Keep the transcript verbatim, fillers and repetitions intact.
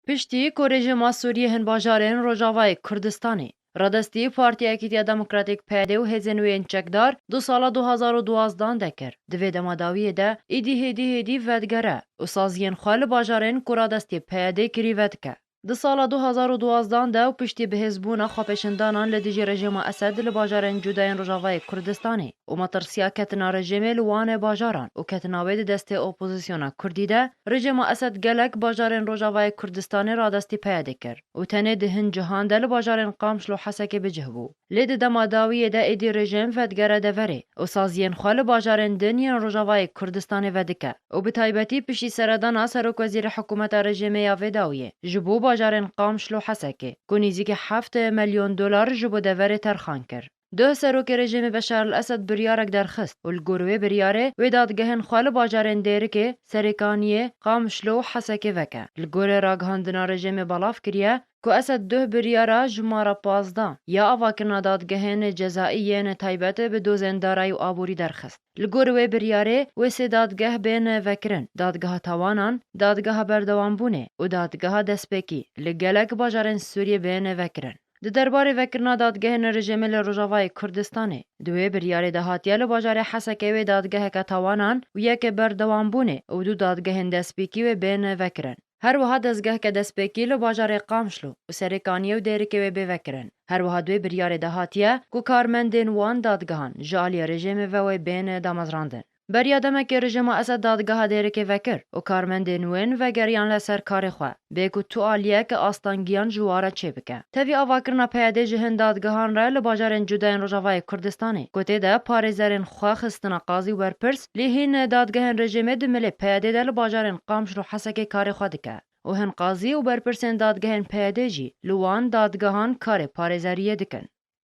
Piştî ku rejîma Sûriyê hin bajarên Rojavayê Kurdistanê radestî Partiya Yekîtiya Demokratîk P Y D û hêzên wê yên çekdar du sala du hazar û duwazdan de kir, di vê dema dawiyê de êdî hêdî hêdî vedigere û saziyên xwe li bajarên ku radestî P Y D kirî vedike. Di sala du hazar û duwazdan de û piştî bihêzbûna xwepêşandanan li dijî rejîma Esed li bajarên cuda yên Rojavayê Kurdistanê û metirsiya ketina rejîmê li wan bajaran û ketina wê di destê opozisyona Kurdî de, rejîma Esed gelek bajarên Rojavayê Kurdistanê radestî P Y D kir û tenê di hin cihan de li bajarên Qamişlo û Hesekê bi cih bû. Lê di dema dawiyê de êdî rejîm vedigere deverê û saziyên xwe li bajarên din yên Rojavayê Kurdistanê vedike û bi taybetî piştî seredana serokwezîrê hikûmeta rejîmê ya vê dawiyê ji bo bajarên Qamişlo û Hesekê ku nêzîkî heft milyon dolar ji bo deverê terxan kir. Duh serokê rejîmê Beşar el Esed biryarek derxist û li gor wê biryarê wê dadgehên xwe li bajarên Dêrikê, Serêkaniyê, Qamişlo û Hesekê veke. Li gorî ragihandina rejîmê belav kiriye, ku Esed duh biryara jimara pazdeh ya avakirina dadgehên cezaî yên taybet bi dozên darayî û aborî derxist. Li gor wê biryarê wê sê dadgeh bên vekirin, dadgeha tawanan, dadgeha berdewambûnê û dadgeha destpêkî li gelek bajarên Sûriyê bên vekirin. Di derbarê vekirina dadgehên rejîmê li Rojavayê Kurdistanê, di wê biryarê de hatiye li bajarê Hesekê wê dadgeheke tawanan û yek berdewambûnê û du dadgehên destpêkî wê bên vekirin. Her wiha dezgehke destpêkî li bajarê Qamişlo û Serêkaniyê û Dêrikê wê bê vekirin. Her wiha di wê biryarê de hatiye ku karmendên wan dadgehan ji aliyê rejîmê ve wê bên damezrandin. Beriya demekê rejîma Esed dadgeha Dêrikê vekir û karmendên wên vegeriyan li ser karê xwe, bê ku tu aliyek astangiyan ji wan re çêbike. Tevî avakirina P Y D ji hin dadgehan re li bajarên cuda yên Rojavayê Kurdistanê, ku tê de parêzerên xwe xistina qazî û berpirs, lê hîn dadgehên rejîmê di milê P Y D de li bajarên Qamişlo û Hesekê karê xwe dike û hin qazî û berpirsên dadgehên P Y D jî li wan dadgehan karê parêzeriyê dikin.